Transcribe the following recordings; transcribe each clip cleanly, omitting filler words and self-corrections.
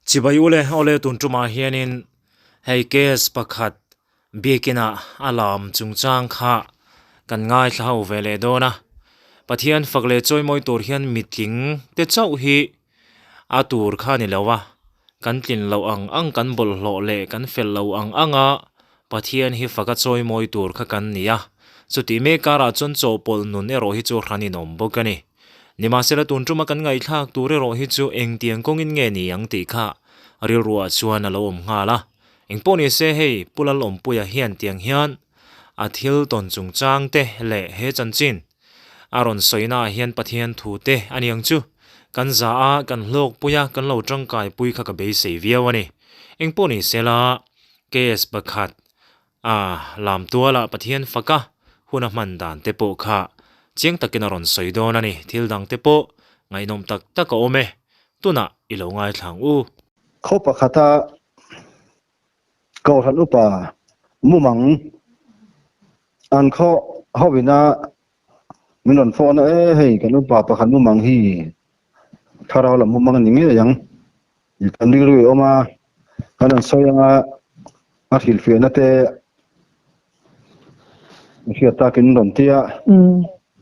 Chibai ule awle tun tumah hianin hei case pakhat biakin ah a lam chungchang kha kan ngaithla ho ve leh dawn a, Pathian fak leh chawimawi tur hian mitling te chauh hi a tur kha a ni lo a, kan tlin loh ang ang kan bawlhhlawh leh kan fel lo ang ang a Pathian hi faka chawimawi tur kha kan ni a, chutih mek karah chuan chawhpawlh nun erawh hi chu hran in awm bawk a ni. Nimahsela tun tuma kan ngaihthlak tur erawh hi chu engtiang kawngin nge ni ang tih kha rilruah chuan a lo awm nghal a. Engpawh ni se hei Pu Lalawmpuia hian tiang hian a thil tawn chungchang te leh he chanchin a rawn sawina ah hian Pathian thu te a niang chu kan za a, kan hlawkpui a, kan lo tangkaipui kha ka beisei viau a ni. Engpawh ni sela KS pakhat a lam tualah Pathian faka hun a hman dan te pawh kha chiang takin a rawn sawi dawn a ni. Thil dang te pawh ngaihnawm tak tak a awm e. Tunah i lo ngaithla ang u. Khaw pakhata Kohhran upa mumang an khaw hoina min rawn phone a, e hei kan upa pakhat mumang hi thlarau lam mumang a ni ngei ang. Kan rilru i awm a, kan rawn sawi anga a hrilhfiahna te a hriat takin rawn ti a.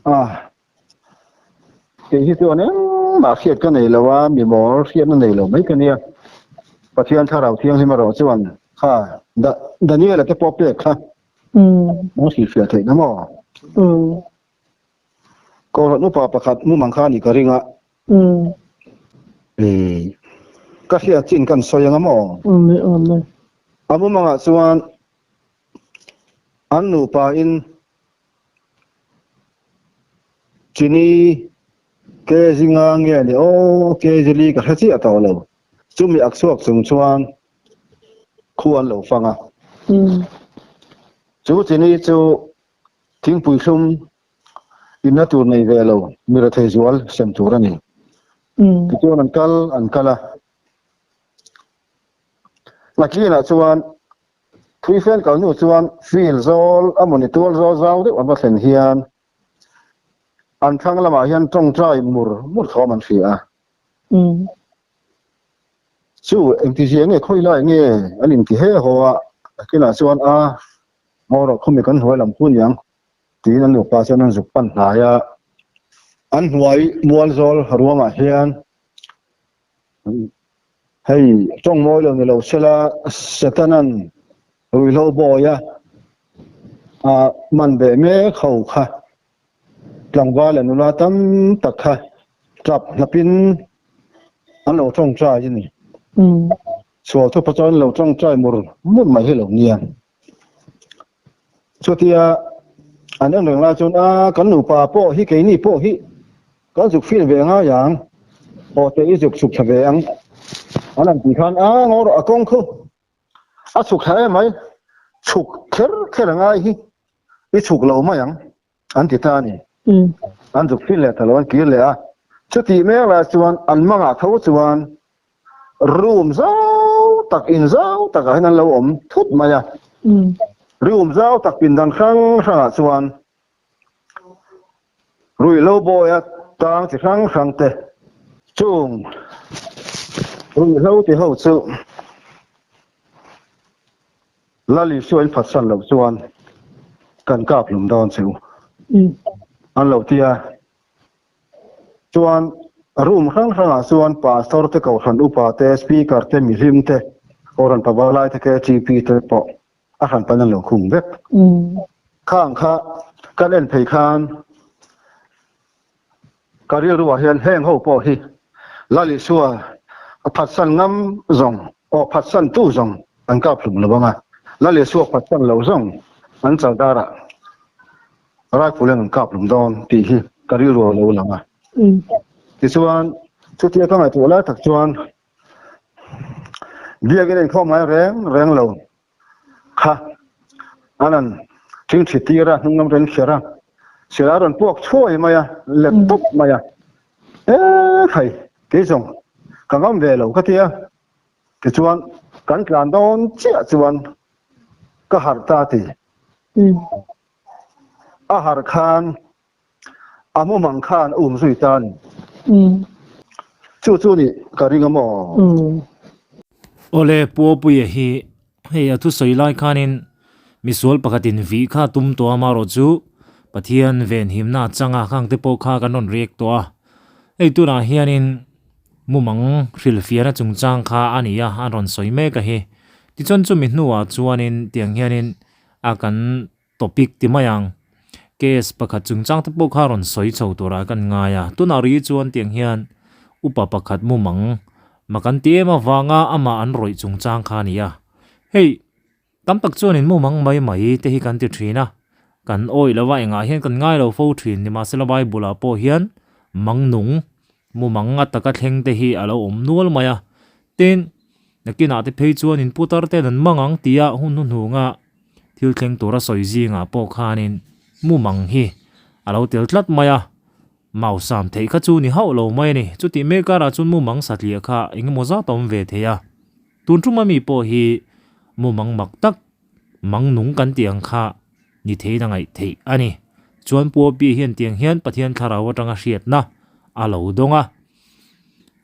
A, kei hi chuan engmah hriat ka nei lo a, mi mawl hriatna nei lo mai ka nia. Pathian thlarau thianghlim erawh chuan kha Daniel-a te pawh pek kha a hrilhfiah theih na maw? Kohhran upa pakhat mumang kha a nih ka ring a. Ka hriat chin kan sawi anga maw? A mumangah chuan an nupa in chini ke zinga nge ni aw ke zili ka hre chiah tawh lo. Chumi ak chhuak chung chuan khu an lo fang a. Chu chini chu Thingpui thlum inna tur nei ve lo mi rethei zual sem tur a ni. Tichuan an kal an kal a. Nakinah chuan thui fel kal hnu chuan field zawl a mawni tual zawl zau deuh an va thlen hian an thlang lamah hian tawngtai mur mur thawm an hria a. Chu engtizia nge khawi lai nge an inti he haw a, nakinah chuan a Ngaw rawh khawmi kan hnuai lam khu niang tiin an nupa chuan an zuk pan hnai a. An hnuai mual zawl ruangah hian hei tawng mawi lo ni lo sela Setanan ruihhlo bawi a man beh mek ho kha tlangval leh nula tam tak kha tap hnapin an lo tawngtai a ni. Sual thupa chuan lo tawngtai mur mur mai hi lo nia. Chutia an en reng lai chuan a kan nupa pawh hi keini pawh hi kan zuk feel ve ngai ang aw te i zuk chhuk thla ve ang an han tih khan a ngaw rawh a kawng khu a chhuk thla em mai chhuk kher kher a ngai hi i chhuk lo mai ang an ti ta a ni. An zuk feel leh ta lo an kir leh a chutih mek lai chuan an mangah tho chuan Room zau tak in zau takah hian an lo awm thut mai a. Room zau tak pindan hrang hrangah chuan ruihhlo bawia tang chi hrang hrang te chung ruihhlo ti ho chu Lal Isua in phatsan loh chuan kan kap hlum dawn che u an lo ti a. Chuan room hrang hrangah chuan pastor te, kohhran upa te, speaker te, mihlim te, kohhran pavalai te, KTP te pawh a hran pahin an lo khung vek. Khang kha kan en phei khan ka rilruah hian heng ho pawh hi Lal Isua a phatsan ngam zawng aw phatsan tu zawng an kap hlum lo ang a, Lal Isua phatsan lo zawng an chaldar ah Rifle in an kap lum dawn tih hi ka rilru a lo lang a. Tichuan, chutia ka ngaihtuah lai tak chuan biakin a inkhawm ngai reng reng lo kha an han thingthi tir a, hnung lam ren kher a, silai a rawn puak chhuai mai a, let tawp mai a, e khai kei zawng ka ngam ve lo ka ti a. Tichuan, kan tlan dawn chiah chuan ka harh ta ti. A harh khan a mumang khan a um zui ta a ni. Chu chu nih ka ring a maw? Awle Puapuia hi hei a thusawi lai khanin misual pakhatin vih kha tum tawh a amaherawhchu Pathian venhimna a chang a khang te pawh kha kan rawn react tawh a hei tunah hianin mumang hrilhfiahna chungchang kha a ni a an rawn sawi mek a hi tichuan chumi hnuah chuanin tiang hianin a kan Topic ti mai ang. Case pakhat chungchang te pawh kha rawn sawi chho turah kan ngai a. Tunah ri chuan tiang hian upa pakhat mumang ma kan ti em avanga amah an rawih chungchang kha a ni a. Hei, tam tak chuanin mumang mai mai te hi kan ti thin a. Kan awih lo a, engah hian kan ngai lo fo thin. Nimahsela Bible ah pawh hian mang nung, mumang a taka thleng te hi a lo awm nual mai a. Tin, nakinah te phei chuanin putar ten an mang ang tia hun hnuhnunga Thil thleng tura sawi zingah pawh khanin mumang hi a lo tel tlat mai a, mau sam theih kha chu ni hauh lo mai a ni. Chutih mek karah chuan mumang satliah kha eng emaw zat a awm ve thei a, tun ṭuma mi pawh hi mumang mak tak, mang nung kan tih ang kha ni theiin a ngaih theih a ni. Chuan Pu Opi hian tiang hian Pathian thlarau aṭanga hriatna a lo dawng a,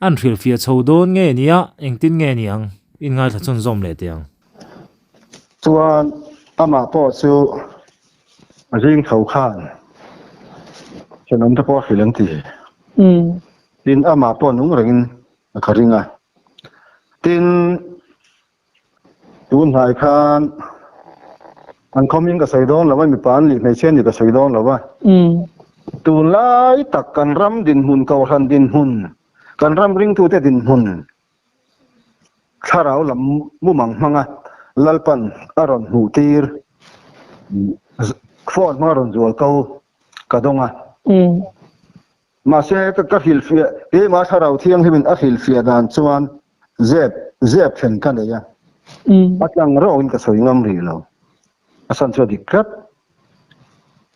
an hrilhfiah chho dawn nge nia, engtin nge ni ang? Inngaithla chhunzawm leh teh ang. Chuan amah pawh chu a zing tho khan thenawm te pawh a hrilh an ti. Tin, amah pawh nung rengin a ka ring a. Tin, tun hnai khan an khawmin ka sawi dawn lo a, mipa an lih hmeichhia nih ka sawi dawn lo a. Tunlai tak kan ram dinhmun, kohhran dinhmun, kan ram ringtute dinhmun, Thlarau lam mumang hmanga Lalpan a rawn hmuh tir phone hmanga rawn zual ko ka dawng a. Mahse ka hrilhfiah keimah Thlarau Thianghlimin a hrilhfiah dan chuan zep zep then ka nei a. A tlang rawkin ka sawi ngam rih lo. A san chu a dik tlat.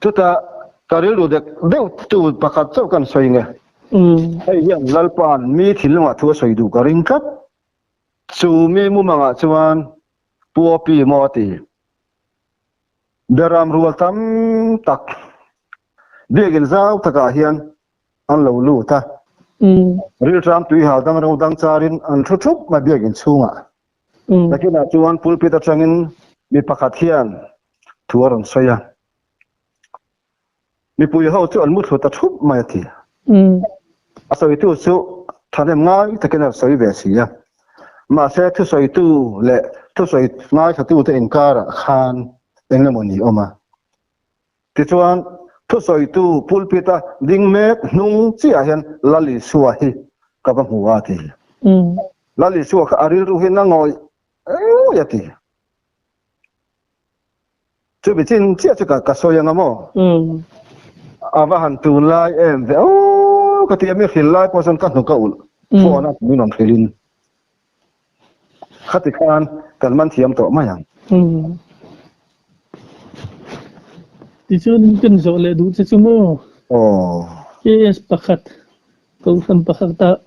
Chutah ka rilru dek deuh tu pakhat chauh kan sawi nge. Hei hian Lalpa'n mi thinlungah thu a sawi duh ka ring tlat. Chu mi mumangah chuan Pu Opi maw a ti. Beram rual tam tak biakin zau takah hian an lo lut a. Rilṭam tuihal dang ro dang charin an thu thup mai biakin chhungah. Nakinah chuan pulpit atangin mi pakhat hian thu a rawn sawi a. Mipui ho chu an mu thlu ta thup mai a ti. A sawitu chu thahnem ngai takin a sawi ve si a. Mahse thusawitu leh thusawi ngaithlatute inkarah khan eng emaw ni awm a. Tichuan thusawitu pulpit a ding mek hnung chiah hian Lal Isua hi ka va hmu a ti. Lal Isua kha a rilru hi na ngawih ngawih a ti. Chumi chin chiah chu ka sawi anga maw? A va han tun lai em ve aw ka ti a, mi hril lai pawh chuan ka hnuk a ulh phone a min rawn hrilhin khati khan kan man thiam tawh mai ang. Tichuan in ken zawh leh duh che chu maw? Aw. KS pakhat Kohhran pakhatah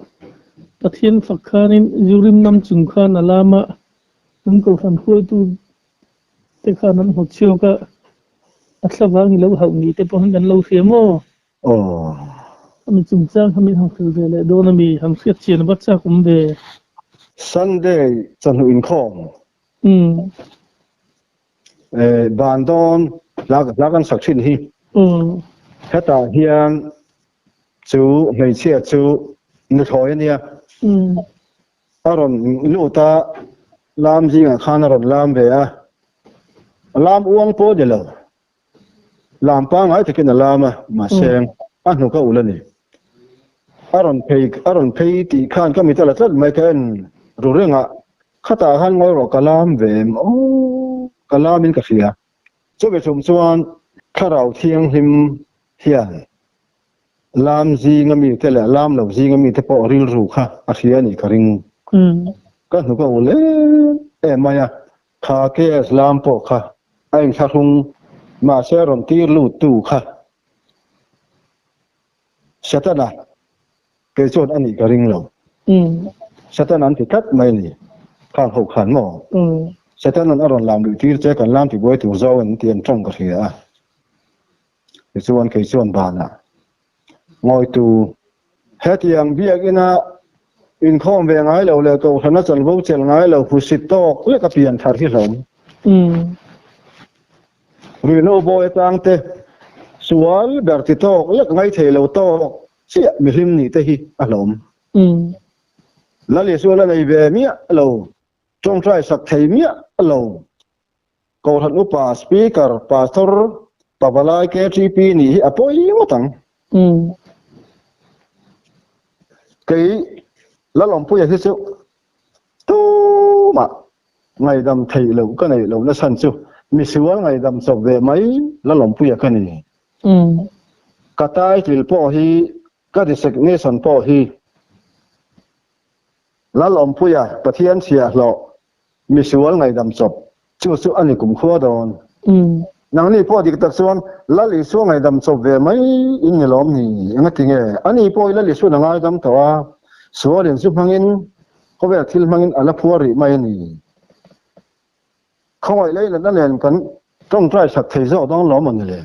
Pathian fak khanin Zurim nam chung khan a lam a, an Kohhran hruaitu te khan an hmu chhuak a, a thlavang i lo hauh ni te pawh hi kan lo hria maw? Aw. Ami chungchang kha min han hrilh ve leh dawn ami, han hriat chian va chak awm ve. Sunday chawhnu inkhawm. Umm. Eh, ban dawn hla hla kan sak thin hi. Umm. Hetah hian chu hmeichhia chu nuthlawi a nia. Umm. A rawn lut a, lam zingah khan a rawn lam ve a, lam uang pawh a ni lo. Lam pangngai takin a lam a, mahse a hnuk a ulh a ni. A rawn phei a rawn phei tih khan ka mit a la tlat mai ka en ru reng a, khatah khan ngawi rawh ka lam ve em aw, ka lamin ka hria. Chumi chum chuan Thlarau Thianghlim hian Lam zinga mite leh lam lo zinga mite pawh rilru kha a hria a nih ka ring. Ka hnuk a ul em em mai a, kha KS lam pawh kha a inthlahrung mahse a rawn tir lut tu kha Setana kei chuan a nih ka ring lo. Setana an ti tlat mai a ni khang ho khan maw? Setana'n a rawn lam luih tir che kan lam tibuai tur zawng an ti an tawng ka hria a. Tichuan kei chuan banah ngawitu hetiang biakina Inkhawm ve ngai lo leh kohhrana chanvo chelh ngai lo hmusit tawk lek a pian thar hi hlawm. Ruihhlo bawi atang te sual ber ti tawk lek ngai thei lo tawk chiah mihlim nih te hi a hlawm. Lal Isua la nei ve miah lo, tawngtai sak thei miah lo. Kohhran upa, Speaker, Pastor, Pavalai KTP nih hi a pawi ngawt ang. Kei Lalawmpuia hi chu tumah ngaidam theih loh ka neih lohna chhan chu misual ngaidam chawp ve mai Lalawmpuia ka ni. Ka title pawh hi ka designation pawh hi Lalawmpuia Pathian chhiahhlawh Misual ngaihdam chawp chu chu a ni kum khua dawn. Nangni pawh dik tak chuan Lal Isua ngaihdam chawp ve mai in ni lawm ni? Engati nge? Ani pawh i Lal Isuan a ngaidam tawh a, sualin chu hmangin khawvel thil hmangin a la phuar rih mai a ni. Khawngaih leiletna nen kan tawngtai sak thei zawk dawn lawm a ni le?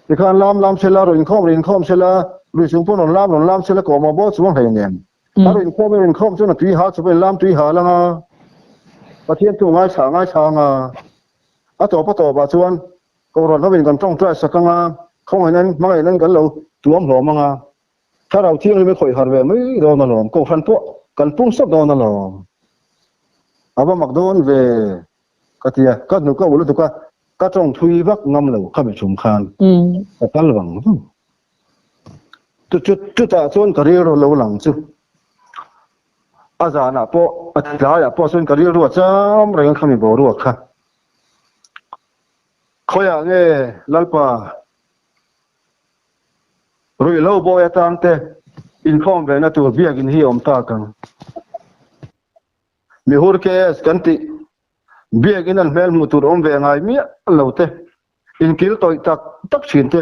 Tikhan lam lam sela, rawn inkhawm rawn inkhawm sela, lui chung pawh rawn lam rawn lam sela kawh mawh bawk chuang hlei nen. A rin khawm a rin khawm chuan a tui ha chu in lam tui ha lang a, Pathian chu ngaithla ngaithla ang a, a tawp a tawp ah chuan Kohhran ho in kan tawngtai sak ang a, khawngaih nan hmangaih nan kan lo tuam hlawm ang a, Thlarau Thianghlim i khawih harh ve mai dawn alawm, Kohhran pawh kan pung sawt dawn alawm. A va mak dawn ve ka ti a, ka hnuk a ulh lutuk a, ka tawng thui vak ngam lo kha mi chhum khan ka kal vang vang. Chutah chuan ka rilru lo lang chu a zanah pawh a tlaiah pawh chuan ka rilru a cham reng a khami boruak kha. Khawiah nge Lalpa ruihhlo bawi atang te inkhawm vehna tur biakin hi awm tak ang. Mihur KS kan tih biakin an hmel hmuh tur awm ve ngai miah lo te, inkil tawih tak tak thin te.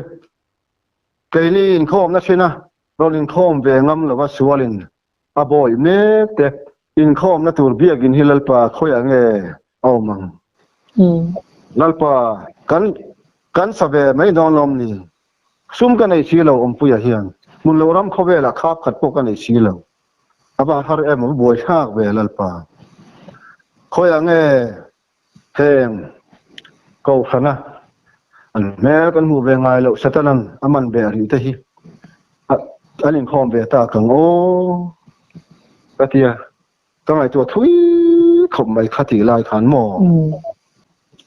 Keini inkhawmna thin a rawn inkhawm ve ngam lova sualin a bawi mek te inkhawmna tur biakin hi Lalpa khawiah nge a awm ang? Lalpa kan kan sa ve mai dawn lawm ni? Sum ka nei si lo awmpuia hian hmun lo ram khawvelah khap khat pawh ka nei si lo. A va har em a va buaithlak ve Lalpa. Khawiah nge Heng Kohhrana an hmel kan hmuh ve ngai loh Satanan a man ve rih te hi an inkhawm ve tak ang aw ka ti a, ka ngaihtuah thui khawp mai kha tih lai khan maw?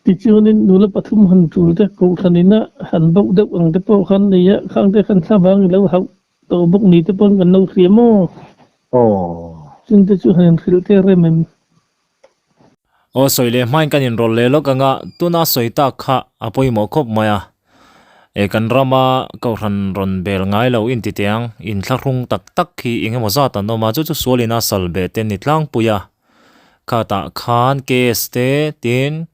Tichuanin nula pathum han tul te Kohhran ina han bauh deuh ang te pawh khan nei a, khang te khan thlavang i lo hauh tawh bawk ni te pawn kan lo hria maw? Aw. Chungte chu han inhrilh te rem em? Aw sawi leh hmain kan inrawlh leh lawk ang a, tuna sawi tak kha a pawimawh khawp mai a. E kan rama kohhran rawn bel ngai lo inti teh ang, inthlahrung tak tak hi eng emaw zat an awm a, chu chu sualina sal beh te ni tlangpui a. Khatah khan case te tin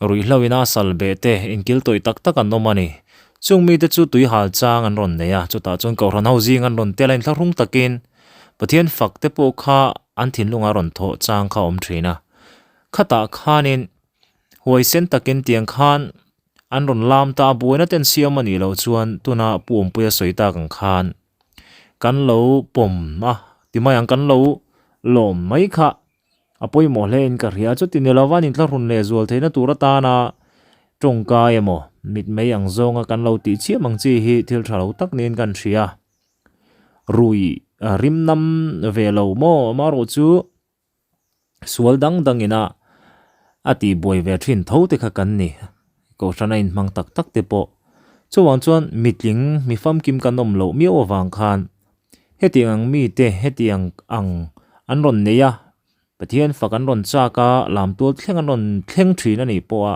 ruihhlo ina sal beh te inkil tawih tak tak an awm a ni. Chung mite chu tui hal chang an rawn nei a, chutah chuan kohhran ho zing an rawn tel a, inthlahrung takin Pathian fak te pawh kha an thinlunga rawn thawh chang kha a awm thin a. Khatah khanin huaisen takin tiang khan an rawn lam ta a, buaina ten siam a nih loh chuan tuna Pu Awmpuia sawi tak ang khan kan lo pawm a, ti mai ang kan lo lawm mai kha a pawimawh hle in ka hria. Chuti ni lova an inthlahrun leh zual theihna tur atana tawngkai emaw mitmei ang zawnga kan lo tih chiam ang chi hi thil tha lo tak niin kan hria. Rui rim nam ve lo maw amaherawh chu sual dang dang ina a tih buai ve thin tho te kha kan ni kohhran a inhmang tak tak te pawh chuvang chuan mitling mi famkim kan awm loh miau avang khan hetiang ang mite hetiang ang an rawn nei a Pathian fak an rawn chak a, lam tual thleng an rawn thleng thin a nih pawh a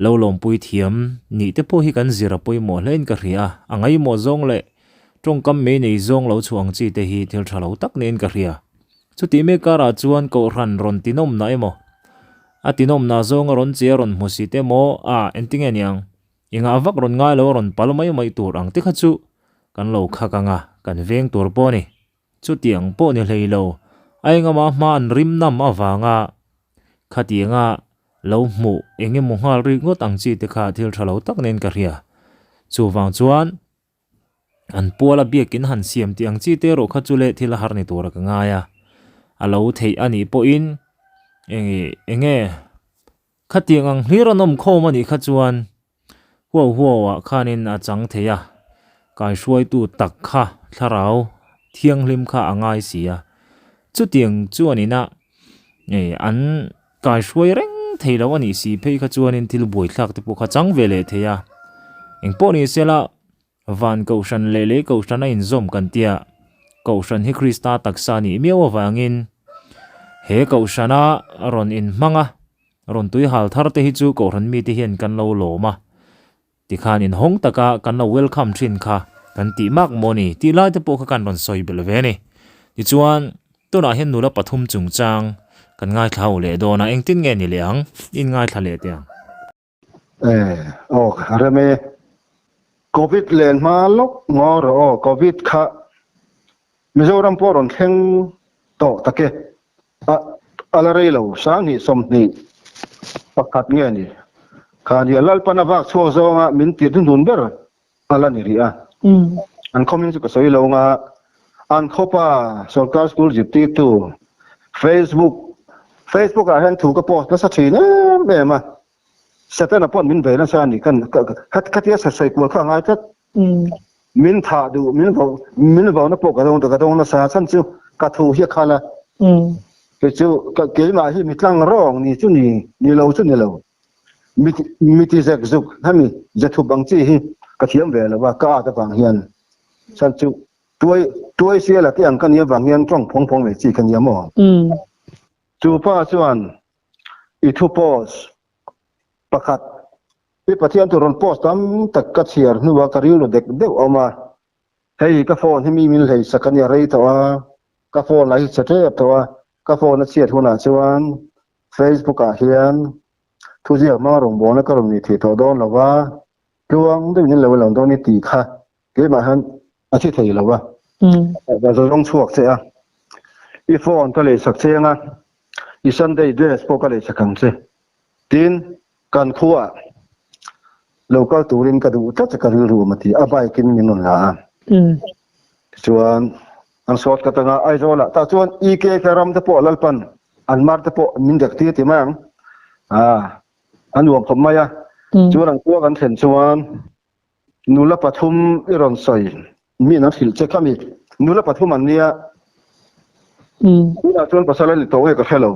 lo lawmpui thiam nih te pawh hi kan zir a pawimawh hle in ka hria a, a ngaihmawh zawng leh tawngkam mei nei zawng lo chhuah ang chi te hi thil tha lo tak niin ka hria. Chutih mek karah chuan Kohhran rawn tinawmna emaw, a tinawmna zawnga rawn che a rawn hmu si te maw a engtinge niang engah vak rawn ngai lo a rawn pal mai mai tur ang te kha chu kan lo khak ang a, kan veng tur pawh a ni. Chutiang pawh ni hlei lo, a engama hma an rim nam avanga khatianga lo hmuh eng emaw nghal rik ngawt ang chi te kha thil tha lo tak nen ka hria. Chuvang chuan An puala biakin han siam tih ang chi te erawh kha chu leh thil a har ni tura ka ngai a, a lo theih a nih pawhin eng enge khatiang ang hlir an awm khawm a nih kha chuan huau huau ah khanin a chang thei a, kaihruaitu tak kha thlarau thianghlim kha a ngai si a, chutiang chuanin a an Kaihruai reng thei lo a nih si phei kha chuanin thil buaithlak te pawh kha chang ve leh thei a. Engpawh ni sela, van kohhran leh lei kohhran a inzawm kan tia, kohhran hi Krista taksa nih miau avangin he kohhrana rawn inhmang a, rawn tuihal thar te hi chu kohhran mite hian kan lo lawm a. Tikhan inhawng taka kan lo welcome thin kha kan tih mak maw ni tih lai te pawh kha kan rawn sawi belh ve a ni. Tichuan, tunah hian nula pathum chungchang kan ngaithla ho leh dawn a, engtin nge ni leh ang? In ngaithla leh teh ang. Eh, aw rem e. Covid len hma lawk ngaw rawh aw, Covid kha Mizoram pawh rawn thleng tawh tak e. A a la rei lo, 20 21 nge ni? Kha nia Lalpan a vak chhuak zawnga min tir hnun ber a la ni rih a. An khawming chu ka sawi lo nga, an khawpa sorkar school zirtirtu Facebook Facebook ah hian thu ka post nasa thin em em a, Setana pawn min ve nasa a ni, kan khatia sawi kual kha a ngai tlat. Min thah duh, min vo, min vo na pawh ka dawng ka dawng nasa chhan chu ka thu hi a khal a. Kei chu keimah hi mi tlang rawng ni chu ni, ni lo chu ni lo. Mi mi ti zek zuk hemi zethup ang chi hi ka thiam ve lo a, ka at avang hian. Chhan chu tuai tuai siala te ang ka nih avang hian tawng phawng phawng leh chi ka nia maw? Chu pa chuan i thu post pakhat I Pathian tur rawn post tam tak ka chhiar hnua ka rilru dek deuh a awm a, hei ka phone hi mi min hlei sak a nia rei tawh a, ka phone lah hi chhe tep tawh a, ka phone a chhiat hunah chuan Facebook ah hian thuziak hmanga rawngbawlna ka rawn nih theih tawh dawn lo va, tluang deuhin in lo lang dawn i tih kha keimah hian a thi thei lo a, ka zawng chhuak che a, i phone ka lei sak cheng a, i Sunday dress pawh ka lei sak ang che, tin Kan khuaah lo kal turin ka duh tlat a ka rilru awm a ti a, bike in min rawn la a. Tichuan an sawt ka tanga Aizawlah tah chuan EK kha ram te pawh Lalpan an mar te pawh min dek tir ti mai ang. A a nuam khawp mai a. Chuan an khua kan thlen chuan nula pathum i rawn sawi mi an hrilh che kha mi nula pathum an nia. Tunah chuan pasal a ni tawh nge ka hre lo.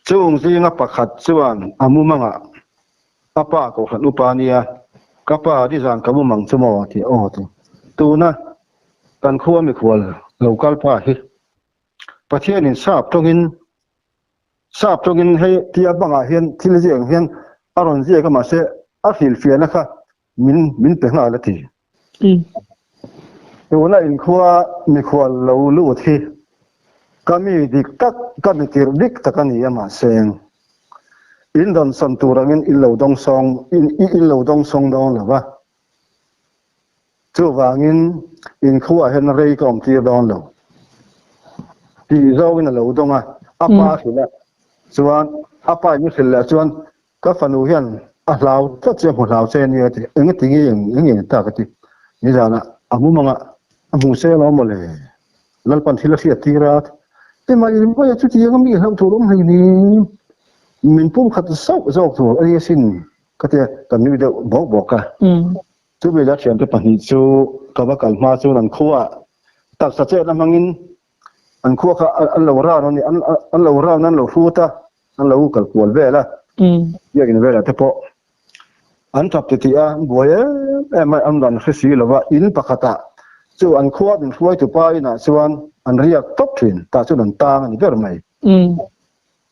Chung zinga pakhat chuan a mumangah, A pa kohhran upa nia, ka pa nizan ka mumang chu maw? tih a aw ti. Tuna kan khua mikhual lo kal pa hi Pathianin sap tawngin sap tawngin hei tia bangah hian thil ziak ang hian a rawn ziak a mahse a hrilhfiahna kha min min pe nghal a ti. Tuna inkhua mikhual lo lut hi ka mi dik tak, ka mi tirh dik tak a ni a mahse in rawn sawn tur angin in lo dawng sawng in in lo dawng sawng dawn lo va. Chuvangin inkhuaah hian rei ka awm tir dawn lo tih zawngin a lo dawng a, a pa a hrilh a chuan a pa in a hrilh leh chuan Ka fanu hian a hlau tlat che a hmu hlau che ania ti eng ati nge eng eng nge ta ka ti. Nizanah a mu manga a hmu se lo maw le Lalpan thil a hriat tir a ti mai mai a chutiang a mi hlauh tur awm hlei ni min pum khat sauh zawk tur a nia sin ka ti a ka nui deuh bawk bawk a. Chumi la thiante pahnih chu ka va kal hma chuan an khuaah taksa chetna hmangin an khua kha an lo round a ni an lo round an lo hrut a. An lo kal kual vel a, biakin velah te pawh an tap titih a, an buai em em a, an rawn hre si lo va, in pakhatah chu an khua min hruaitu pa inah chuan an riak tawp thin, tah chuan an tang a ni ber mai.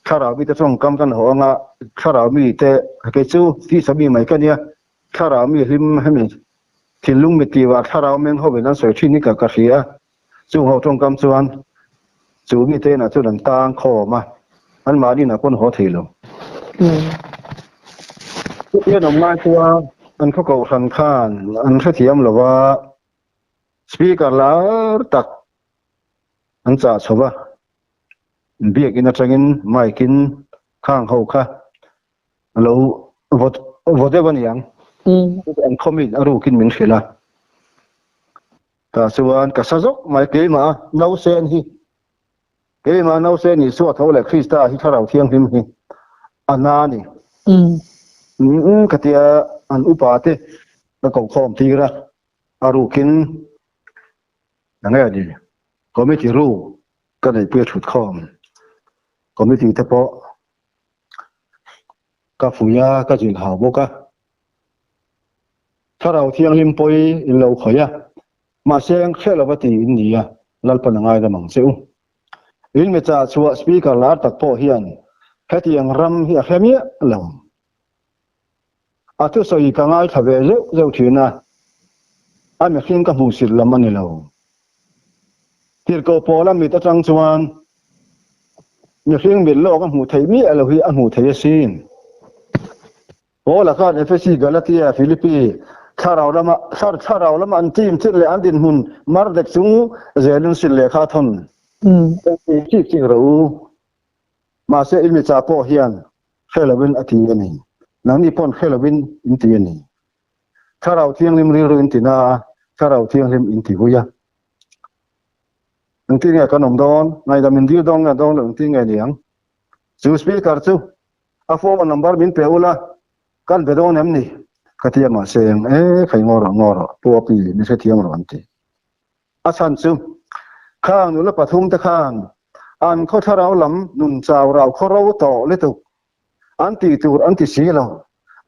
Thlarau mite tawngkam kan haw anga, thlarau mite kei chu tisa mi mai ka nia, thlarau mi hlim hemi thinlung mi tiva thlarau meng hovin an sawi thin hi ka hria a, Chung ho tawngkam chuan chu mite inah chuan an tang khawm a, anmahni inah pawn haw thei lo. Chutiang awm lai chuan an khaw kohhran khan an hrethiam lo va, speaker lar tak an chah chho va, biakin atangin mic in khang ho kha a lo vaw deuh a niang. An khawmin a rukin min hrilh a. Tah chuan ka sa zawk mai keimah a nausen hi, keimah nausen Isua tho leh Krista hi Thlarau Thianghlim hi a na a ni. Umm ka tia an upa te ka ko khawm tir a, a rukin enge a ni committee ru ka neihpui a thut khawm committee te pawh Ka fuih a, ka zilh hau bawk a. Thlarau Thianghlim pawi in lo khawih a, mahse eng hre lova ti in ni a, Lalpan a ngaidam ang che u. In mi chah chhuah Speaker lar tak pawh hian hetiang ram hi a hre miah lo. A thusawi ka ngaithla ve zeuh zeuh thin a, a mihring ka hmuhsit lam a ni lo. Tirhkoh pawla mit atang chuan mihring mit lawk a hmuh theih miah lo hi a hmuh theih asin. Paula khan Efesi, Galatia, Philippi thlarau lama thlarau lama an team chin leh an dinhmun mar dek chung zelin sil lehkha a thawn. Chik chik rawh u. Mahse i micha pawh hian hre lovin a ti a ni. Nangni pawn hre lovin in ti a ni. Thlarau Thianghlim rilru in ti na a, Thlarau Thianghlim in ti vui a. Engtin nge kan awm dawn? Ngaihdam in dil dawn nge dawn lo engtin nge ni ang? Chu speaker chu a phone number min pe ula kan be dawn em ni? Ka ti a mahse eng e khai ngaw rawh ngaw rawh pu api mi hrethiam rawh an ti. A chhan chu khang nula pathum te khan an khaw thlarau lam nun chau rau khaw ro tawh lutuk An tih tur an ti si lo,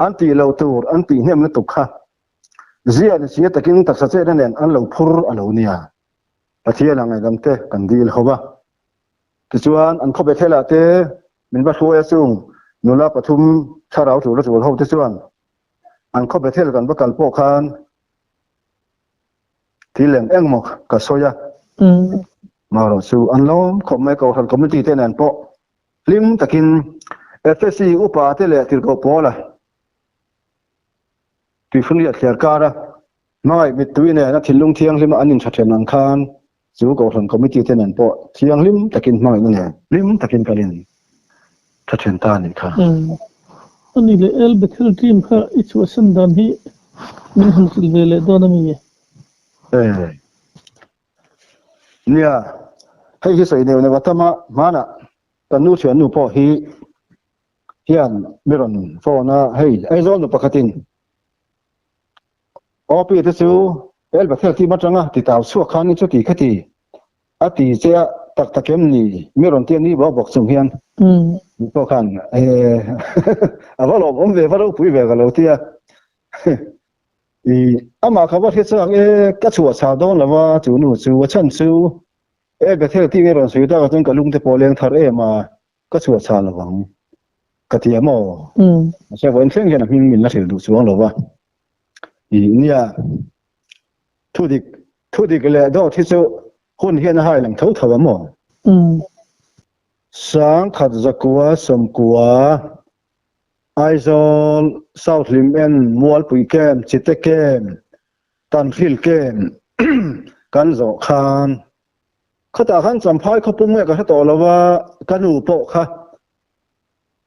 an tih loh tur an tih hnem lutuk kha. Zia ni sia takin taksa chetna nen an lo phur a lo nia. Pathian a ngaihdam te kan dil ho va. Tichuan an khaw Bethel-ah te min va hruai a chung nula pathum thlarau tul a tul ho te chuan an khaw Bethel kan va kal pawh khan thil eng eng maw ka sawi a. Marawh chu an lawm khawp mai Kohhran Committee te nen pawh Hlim takin Efesi upa te leh tirhkoh Paula tuifunriat thliar kara hmangaih mittui nena thinlung thianghlima an inthathen ang khan chu Kohhran Committee te nen pawh thianghlim takin hmangaihna nen hlim takin kan in thathen ta a nih kha. Ani leh El Bethel team kha i chhuahsan dan hi min han hrilh ve leh dawn a mi? E. Nia, hei hi sawi neuh neuh a tam a, hmanah kan nu thiannu pawh hi hian mi rawn phone a, hei Aizawl nu pakhatin OP te chu El Bethel team atanga ti tau chhuak khan chuti khati a ti che a, tak tak em ni mi rawn tia ni bawk bawk chung hian pawh khan a va lawmawm ve, va ropui ve ka lo tia. I amah kha va hre chak e, ka chhuah chhah dawn lo va, chu nu chu a chhan chu e Bethel tih nge rawn sawi tak ah chuan ka lung te pawh a leng thar em a, ka chhuah chhah lo vang ka ti a maw? Mahse vawiin thleng hian a hming min la hrilh duh chuang lo va. I nia, thudik thudik leh dawt hi chu hun hian a hai lang tho tho a maw? Sangkhat zakua sawmkua Aizawl, South Hlim En, Mualpui Camp, Chite Camp, Tanhril Camp kan zawh khan khatah khan Champhai khawpum nge ka hre tawh lo a, ka nu pawh kha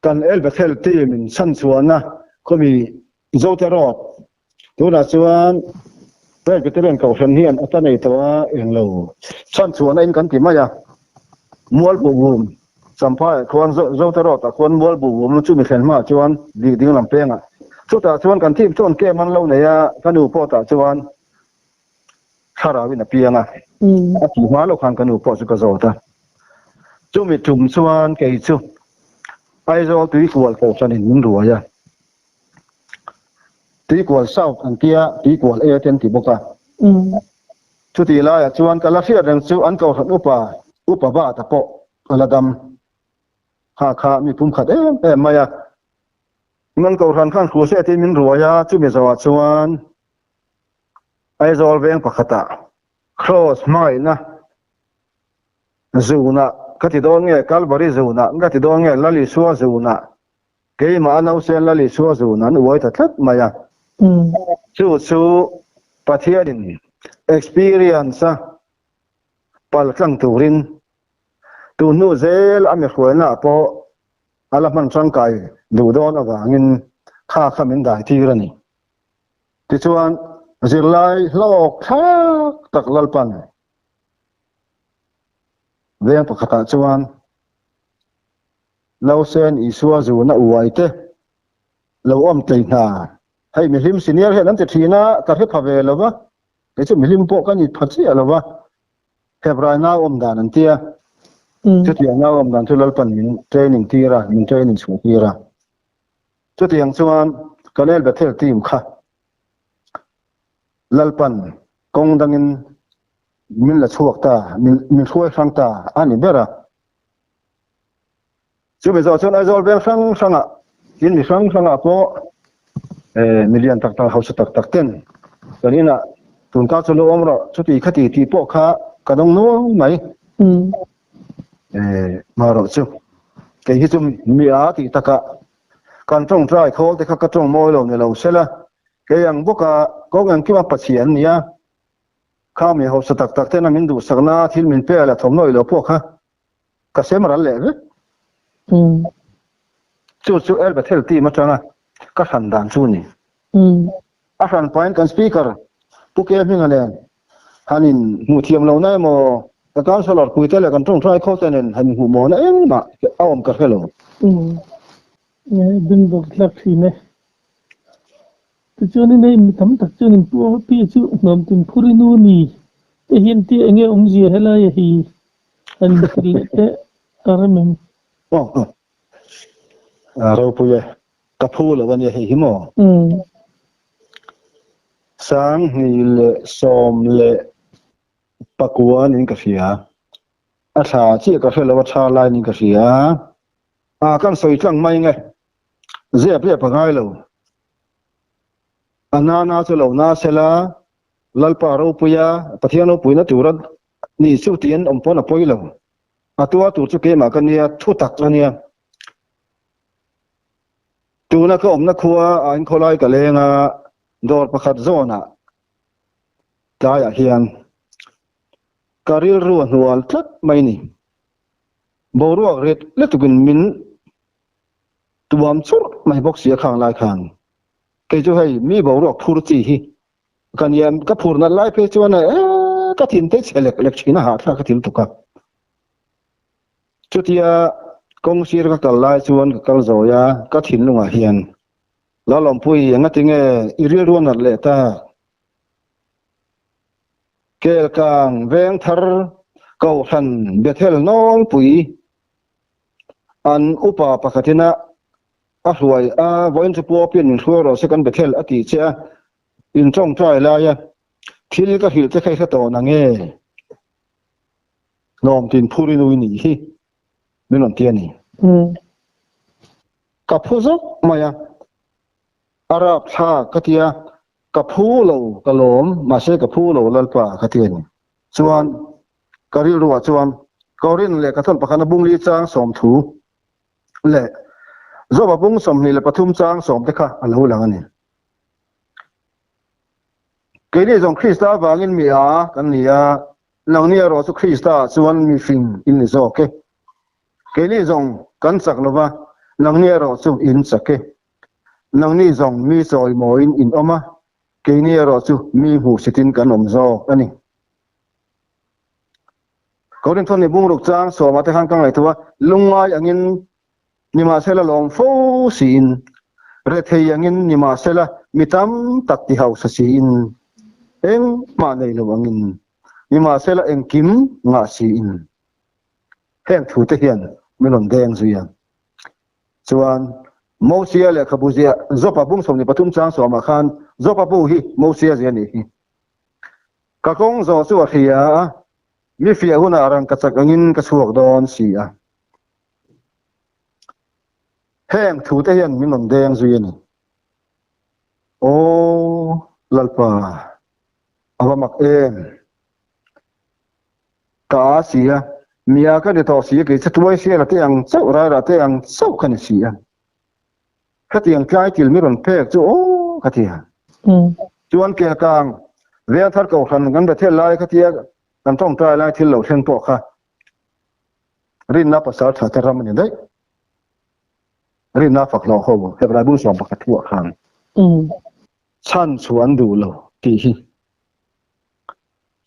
kan El Bethel team in chhanchhuahna khawmi Zote Road tunah chuan Presbyterian Kohhran hian a ta nei tawh a, englo chhanchhuahna in kan ti mai a, Mualbuhbum Champhaiah khuan Zote Road ah khuan Mualbuhbum lu chumi thlen hmaah chuan dik ding lam pengah chutah chuan kan team chuan camp an lo nei a, ka nu pawh tah chuan thlarau in a piang a, a tih hma loh khan ka nu pawh chu ka zawt a, chumi tum chuan kei chu Aizawl Tuikual Kohhran in min ruai a. Tuikual South an tia, Tuikual A te an ti bawk a. Chutih laiah chuan ka la hriat reng chu an kohhran upa, Upa Bata pawh a la dam. Kha kha mi pumkhat em em mai a. An kohhran khan Kruse tiin min ruai a, chumi zawhah chuan Aizawl veng pakhatah Kraws hmangaihna zunah ka ti dawn nge, Kalvari zunah ka ti dawn nge, Lal Isua zunah Keimah a nausen Lal Isua zun an uai ta tlat mai a. Chu chu Pathianin experience a pal tlang turin tun hnu zel a mi hruaina pawh a la hman tangkai duh dawn avangin kha kha min dai tir a ni. Tichuan. Zirlai hlawk thlak tak Lalpan veng pakhatah chuan Nausen Isua zuna uai te lo awm tlei hna. Hei mihlim senior hian an ti thin a, ka hre pha ve lo va, kei chu mihlim pawh ka ni pha chiah lo va, Hebrai nau awm dan an tia, chutiang nau awm dan chu Lalpan min training tir a, min training chhuah tir a. Chutiang chuan Kalel Bethel team kha Lalpan kawng dangin min la chhuak ta, min hruai hrang ta a ni ber a. Chumi zawh chuan Aizawl veng hrang hrangah tin mi hrang hrangah pawh mi lian tak tak hausa tak tak ten kan inah tun kar chu lo awm rawh chuti khati tih pawh kha ka dawng nual mai. Marawh chu kei hi chu mi a tih takah kan tawngtai khawl te kha ka tawng mawi lo ni lo sela kei ang bawka kawng engkima Pathian nia kha mi hausa tak tak tena min duhsakna thil min pe la thawmhnaw ilo pawh kha ka sem ral leh vek. Chu chu El Bethel team atanga ka hran dan chu ni. A hran pahin kan speaker Pu Ke Hminga nen han in hmuh thiam lo na emaw ka councillor puite leh kan tawngtai khaw te nen han inhmuh maw na engmah a awm ka hre lo. Bing bawk tlak thin e. Tichuanin hei mi tam tak chuan in pu pi chu hnawm tin phur i nu ni te hian tia enge awmzia helai a hi han inhrilh leh teh a rem em? Aw a ropui e, ka phu lo a nia hei hi maw? 2014 niin ka hria, a thla chiah ka hre lo a tha lai niin ka hria a, kan sawi tlang mai nge Zep zep a ngai lo. A nana chu lo na sela, Lalpa ropuia, Pathian ropuina tura ni chu tiin awm pawn a pawi lo. A tua tur chu keimah ka nia, thu tak a nia. Tuna ka awmna khua a inkhawlai ka leng a, dawr pakhat zawnah tlaiah hian ka rilru a hnual tlat mai ni. Boruak rit lutukin min Tuam churh mai bawk si a khang lai khan kei chu hei mi boruak phur chi hi ka nia ka phur nat lai phei chuan e ka thin te chhe lek lek thin a hahthlak ka thil tuk a chutia kawng sir ka kal lai chuan ka kal zawi a ka thinlungah hian Lalawmpui enga tinge i rilru a nat leh ta Kelkang veng thar Kohhran Bethel nawlpui An upa pakhatin a a hruai a, vawiin chu Pu Apian min hruai rawh se kan Bethel a tih che a, in tawngtai lai a, thil ka hrilh che kha i hre tawh nange? Hlawm tin phur i nui nih hi min rawn ti a ni. Ka phu zawk mai a, a rapthlak ka ti a, ka phu lo ka lawm, mahse ka phu lo Lalpa ka ti a ni. Chuan Ka rilruah chuan Korin leh Kathawn pakhana bung li chang 30 leh Joba bung 23 chang 10 te kha a lo lang a ni. Keini zawng Krista avangin mi a kan ni a, nangni erawh chu Krista-ah chuan mi fing in ni zawk e. Keini zawng kan chak lo va, nangni erawh chu in chak e. Nangni zawng mi chawimawiin in awm a, keini erawh chu mi hmuhsitin kan awm zawk a ni. Korinthon ni bungruk chang sawma te khan ka ngaihtuah a, lungngai angin nimahsela lawm fo siin, rethei angin nimahsela mi tam tak ti hausa siin, engmah nei lo angin nimahsela engkim ngah siin. Heng thu te hian min rawn deng zui a. Chuan Mosia lehkhabu ziah Jopa bung 23 chang sawmah khan Jopa bu hi Mosia ziah a nih hi. Ka kawng zawh chu a hria a, mi fiah hunah rang ka chak angin ka chhuak dawn si a. Heng thute hian min rawn deng zui a ni. Aw Lalpa, a va mak em! Ka a si a, mi a ka ni tawh si a, kei chu tuai siala te ang chauh, rairah te ang chauh ka ni si a. Khatiang tlai til mi rawn pek chu aw ka ti a. Chuan Kelkang Vengthar Kohhran kan Bethel lai khatia kan tawngtai lai thil lo thleng pawh kha rinna pasal tha te ram a ni daih. Rinna fak hlawh ho Hebrai bung 11 thuah khan chhan chu an duh lo. Tih hi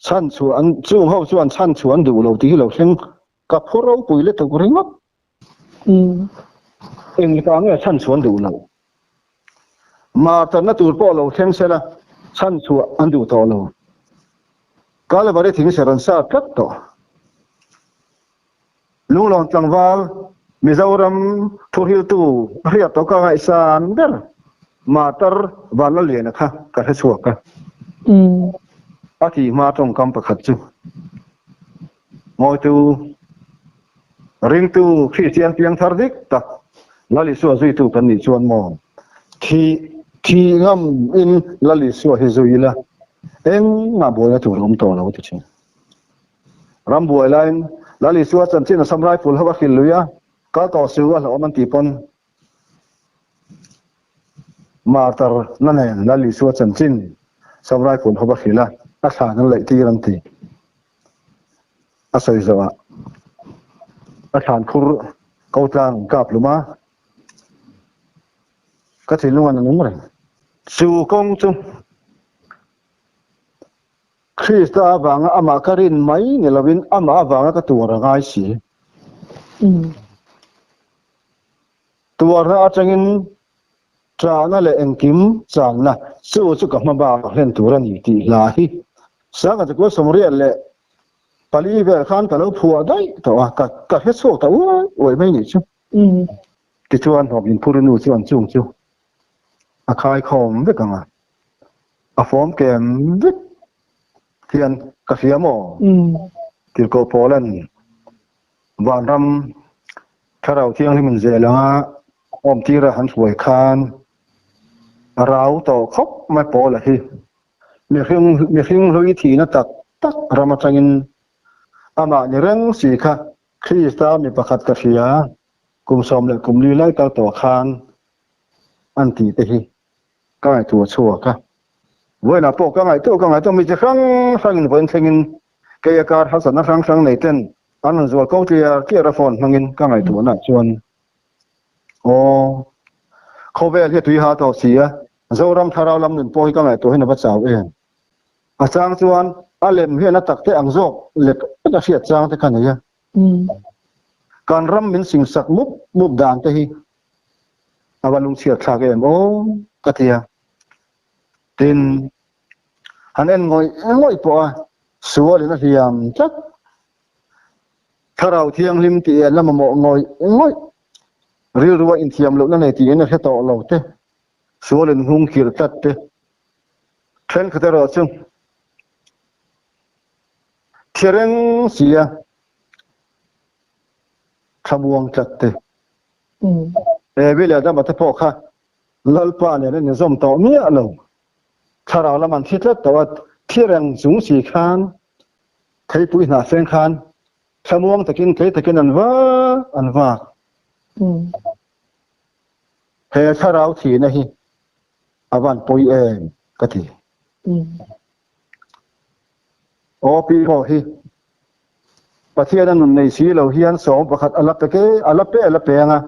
chhan chhuah an chung ho chuan chhan chhuah an duh lo tih hi lo thleng ka phu ropui lutuk ringawt. Engtikah nge chhan chhuah an duh lo? Martarna tur pawh lo thleng sela chhan chhuah an duh tawh lo. Kalvari thing ser an sat tlat tawh. Lunglawn tlangval Mizoram thuhriltu hriat tawh ka ngaihsan ber Martar Vanlalliana kha ka hre chhuak a. A tih hma tawngkam pakhat chu Ngawitu Ringtu Kristian piangthar dik tak Lal Isua zuitu kan nih chuan maw thih thih ngam in Lal Isua hi zui ila engmah buaina tur a awm tawh lo a ti thin. Ram buai laiin Lal Isua chanchin Assam Rifle ho a hrilh lui a, kal tawh su a hlauhawm an tih pawn Martar na nen Lal Isua chanchin Assam Rifle ho a hrilh a, a thlan an laih tir an ti. A sawi zawhah a thlan khur ko tlang an kap hlum a, ka thinlung an a nung reng. Chu kawng chu Krista avanga amah ka rin mai ni lovin amah avanga ka tuar a ngai si. Tuarna atangin ṭahna leh engkim channa chu chu ka hma bak hlen tur a ni tih hla hi Sangha Chakua 84 vel khan ka lo phuah daih tawh a, ka hre chhuak ta uai uai mai nih chu. Tichuan hlawhtling phurinu chuan chung chu a khaikhawm vek ang a. A fawm kem vek hian ka hria maw? Tirhkoh Paula'n vanram Thlarau Thianghlim in zel anga awmtira han hruai khan a rau tawh khawp mai Paula hi. Mihring mihring hlui thihna tak tak ram atangin amah ni reng si kha Krista mi pakhat ka hria kum 14 lai kal tawh khan an tih te hi Ka ngaihtuah chhuak a, vawiinah pawh ka ngaihtuah ka ngaihtuah mi chi hrang hrangin vawiin thlengin kei a kar harsatna hrang hrang nei ten an rawn zual ko tliar tliar a phone hmangin ka ngaihtuahna chuan aw khawvel hi a tui ha tawh si a, Zoram thlarau lam nun pawh hi ka ngaihtuah hian a va chau em. A chang chuan a lem hian a tak te ang zawk lek lek a hriat chang te kha nei a. Kan ram min singsak mup mup dan te hi A va lungchhiat thlak em aw ka ti a. Tin, han en ngawih ngawih pawh a, sualin a hliam tlat. Thlarau Thianghlim tih en la mamawh ngawih ngawih, rilrua inthiam lohna nei tiin a hre tawh lo te, sualin nghung khirh tlat te, thenkhat erawh chu thi reng sia thlamuang tlat te. Evi leh Adama te pawh kha Lalpa nen an inzawm tawh miah lo. Thlarau lam an thi tlat tawh a, thi reng chung si khan theipui hnah feng khan thlamuang takin tlei takin an vak an vak. He thlarau thihna hi a van pawi em ka ti. Aw pi pawh hi Pathian a nun nei si lo hian sawm pakhat a la pe ke a la pe a la pe anga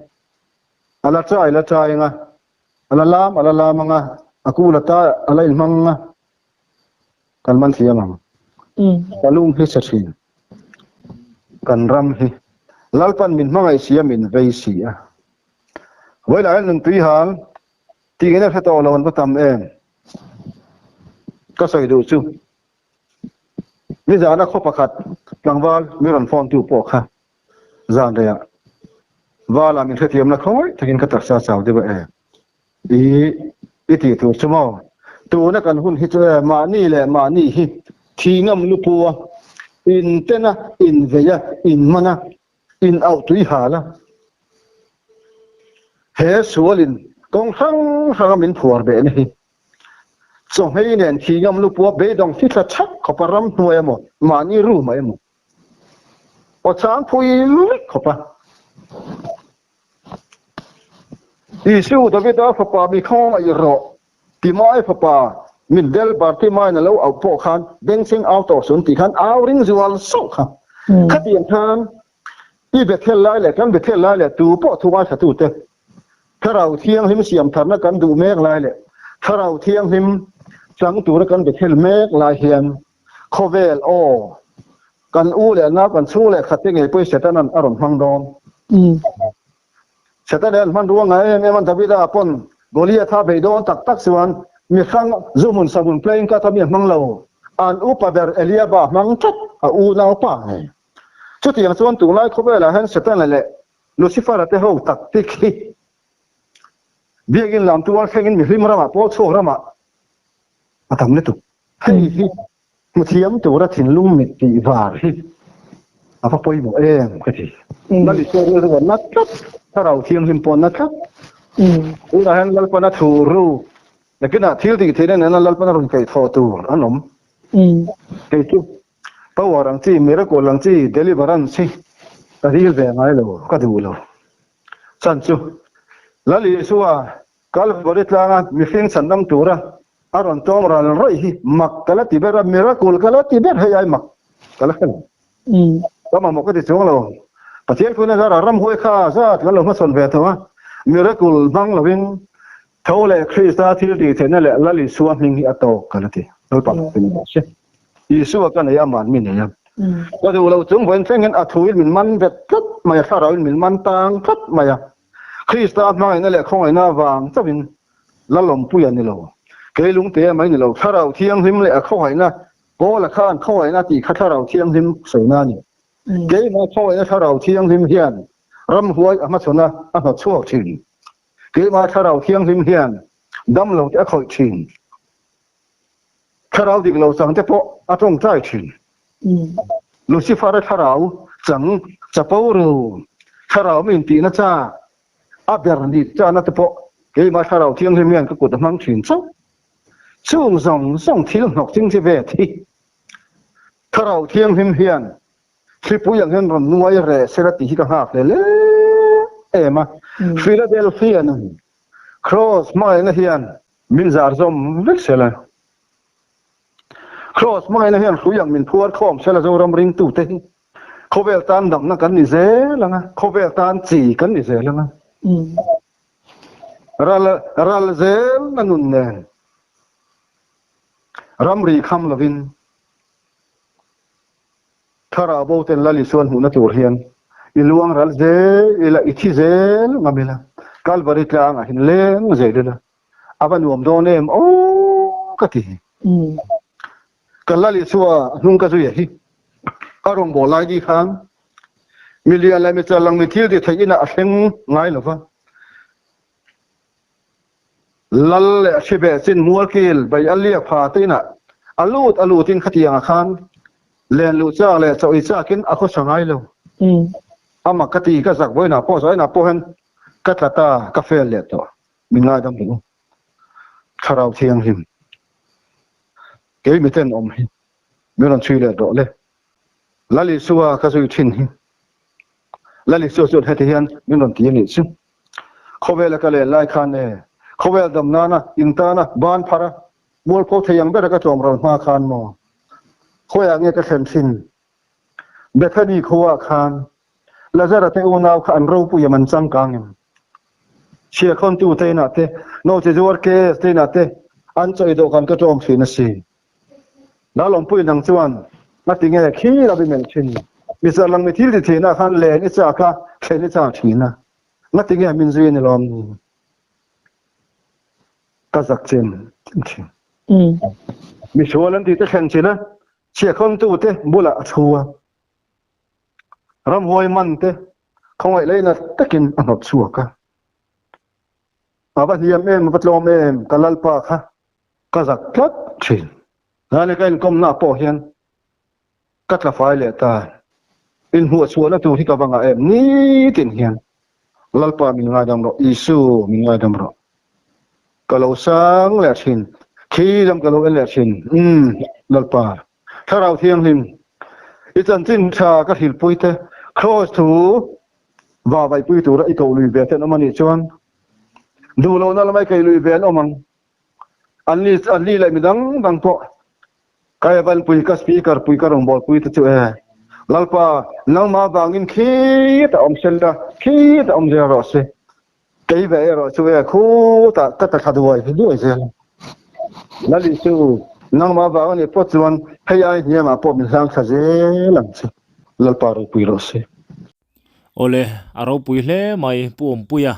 a la chai la chai anga a la lam a la lam anga a kul a ta a la inhmang anga kan man thiam ang. Ka lung hi chhe thin. Kan ram hi Lalpan min hmangaih si a min vei si a. Vawilah hian nuntui hal tih in a hre tawh lo an va tam em. Ka sawi duh chu nizana khaw pakhat tlangval mi rawn phone tu pawh kha zan reiah vala min hrethiam la khawi takin ka taksa chau deuh a e i i tih tur chu maw tuna kan hun hi chu e mahni leh mahni hi thi ngam lupu a in tena in vei a in man a in auh tui hal a he sualin kawng hrang hranga min phuar behna hi Chawhmei nen thi ngam lupua beidawng thi thla chhak khawpa ram hnuai emaw, mahni room ah emaw aw chang phui vek khawp a. Isu Davida fapa mi khawngaih rawh Timai fapa mitdel Bartimaiin a lo auh pawh khan bengchheng au tawh sun tih khan au ring zual sauh kha. Khatiang khan i Bethel lai leh kan Bethel lai leh tu pawh thu ngaithlatute Thlarau Thianghlim siamtharna kan duh mek lai leh Thlarau Thianghlim Chang tura kan Bethel mek lai hian khawvel aw kan u leh nau kan chhung leh khat te ngei pawhin Setana'n a rawn hmang dawn. Setana hian hmanrua ngai em em a, Davida pawn Goliatha bei dawn tak tak chuan mi hrang zuhmun sahmun playing card a mi a hmang lo, an upa ber Eliaba a hmang tlat a unaupa ngei. Chutiang chuan tunlai khawvelah hian Setana leh Lucifer-a te ho tactic hi Biakin lam tual thlengin mihlim ramah pawl chhuak ramah a tam lutuk. Hei hi hmuthiam tura thinlung mit tih var hi a va pawimawh em ka ti. Lal Isua rilru a na tlat, Thlarau Thianghlim pawh a na tlat. Tunah hian Lalpan a thu ru, nakinah thil tih theihna nena Lalpan a rawn kaihthawh tur an awm. Kei chu power ang chi, miracle ang chi, deliverance hi ka dil ve ngai lo, ka duh lo. Chan chu Lal Isua Kalvari tlanga mihring chhandam tura a rawn tawng ral rawih hi mak ka la ti ber a, miracle ka la ti ber hei ai mak ka la hre lo. Ka mamawh ka ti chuang lo. Pathian khuna zara ramhuai kha zat kan lo hmachhawn ve tawh a, miracle hmang lovin tho leh Krista thil tih theihna leh Lal Isua hming hi a tawk ka la ti. Lalpa min hmu se. Isua ka nei a, man mi nei a. Ka duh lo chung vawiin thlengin a thuin min man vet tlat mai a, thlarauin min man tang tlat mai a. Krista hmangaihna leh khawngaihna avang chauhin Lalawmpui a ni lo. Kei lungte mai ni lo, Thlarau Thianghlim leh a khawngaihna, Paula khan khawngaihna tih kha Thlarau Thianghlim sawina a ni. Keimah khawngaihna Thlarau Thianghlim hian ramhuai a hmachhawn a, a hnawtchhuak thin. Keimah Thlarau Thianghlim hian damlo te a khawih thin. Thlarau dik lo chang te pawh a tawngtai thin. Lucifer-a thlarau chang chapo ru, thlarau min tihna cha a ber ni chana te pawh keimah Thlarau Thianghlim hian ka kut a hmang thin chauh. Chung zawng zawng thil hnawk ching chi ve thi. Thlarau Thianghlim hian thlipui ang hian rawn nuai reh sela tih hi ka nghak hle hle em a. Philadelphia nun Kraws hmangaihna hian Min zar zawm vek sela. Kraws hmangaihna hian hrui ang min phuar khawm sela Zoram ringtute hi khawvel tan damna kan ni zel ang a, khawvel tan chi kan ni zel ang a. Ral ral zel na nun nen ramri kham lovin Thlarau bo ten Lal Isuan hmuhna tur hian i luang ral zel ila, i thi zel ngam ila, Kalvari tlangah hin leng zel ila, a va nuam dawn em aw ka ti. Ka Lal Isua a hnung ka zui a hi a rawngbâwl lai ni khan mi lian leh mi challang mi thil ti theih inah a thleng ngai lo va. Lal leh a hri beh chin mualkil bei a liak pha te inah a lut a lutin khatiangah khan len luh chak leh chawi chakin a khawsa ngai lo. Amah ka ti ka zak vawiinah pawh zainah pawh hian ka tla ta ka fail leh tawh. Min ngaidam duh u. Thlarau Thianghlim kei miten awm hi min rawn chhui leh tawh le. Lal Isua ka zui thin hi. Lal Isua chuan heti hian min rawn ti a nih chu. Khawvela ka len lai khan e, khawvel dam nana in tana ban phar a, mualpho thei ang bera ka tlawm ral hma khan maw? Khawiah nge ka thlen thin? Bethany khuaah khan Lazara te unau kha an ropui em an changkang em? Chhiahkhawntu te inah te, Note zuar KS te inah te an chawi dawhkan ka tlawm thin a si. Lalawmpui nang chuan a ti nge khi lo i melh thin. Mi zarlang mi thil ti thinah khan len i chak a, thlen i chak thin a. Nga ti nge min zui a ni lawm ni? Ka zak chem chem thin. Misual an tih te thlen chin a, chhiahkhawntu te bulah a thu a. Ramhuai man te khawngaih leina takin a hnawt chhuak a. A va hliam em, a va tlawm em, ka Lalpa kha ka zak tlat thin. Hnai ka inkawmna pawh hian ka tla fai leh ta. Inhmuhchhuahna tur hi ka va ngah em nitin hian Lalpa min ngaidam rawh, Isu min ngaidam rawh. Ka lo sang leh thin, khi lam ka lo en leh thin. Umm Lalpa, Thlarau Thianghlim, i chanchin tha ka hrilhpui te, Kraws thu va vaihpui tura i koh lui ve te an awm a nih chuan duh lohna lamah i kaih lui ve an awm ang. An ni an ni leh midang dang pawh ka Evan pui ka speaker pui ka rawngbâwl pui te chu e Lalpa nangmah vangin khitah awm sel la khitah awm zel rawh se kei ve erawh chu e khutah ka ta thla duai duai zel. Lal Isu, nangmah vang a nih pawh chuan hei ai hniamah pawh min hlang thla zel ang che. Lalpa ropui rawh se. Awle, a ropui hle mai Pu Awmpuia,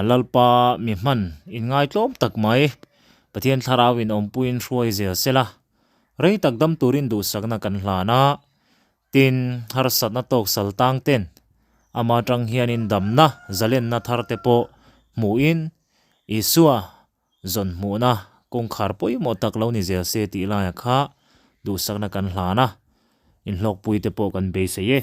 Lalpa mi hman inngaitlawm tak mai, Pathian Thlarau in awmpuiin hruai zel sela, rei tak dam turin duhsakna kan hlan a, Tin, harsatna tawk sal tang ten ama tang hianin damna, zalenna thar te pawh hmuhin Isua zawn hmuhna kawngkhar pawimawh tak lo ni zel se tih laia kha duhsakna kan hlan a, inhlawkpui te pawh kan beisei e.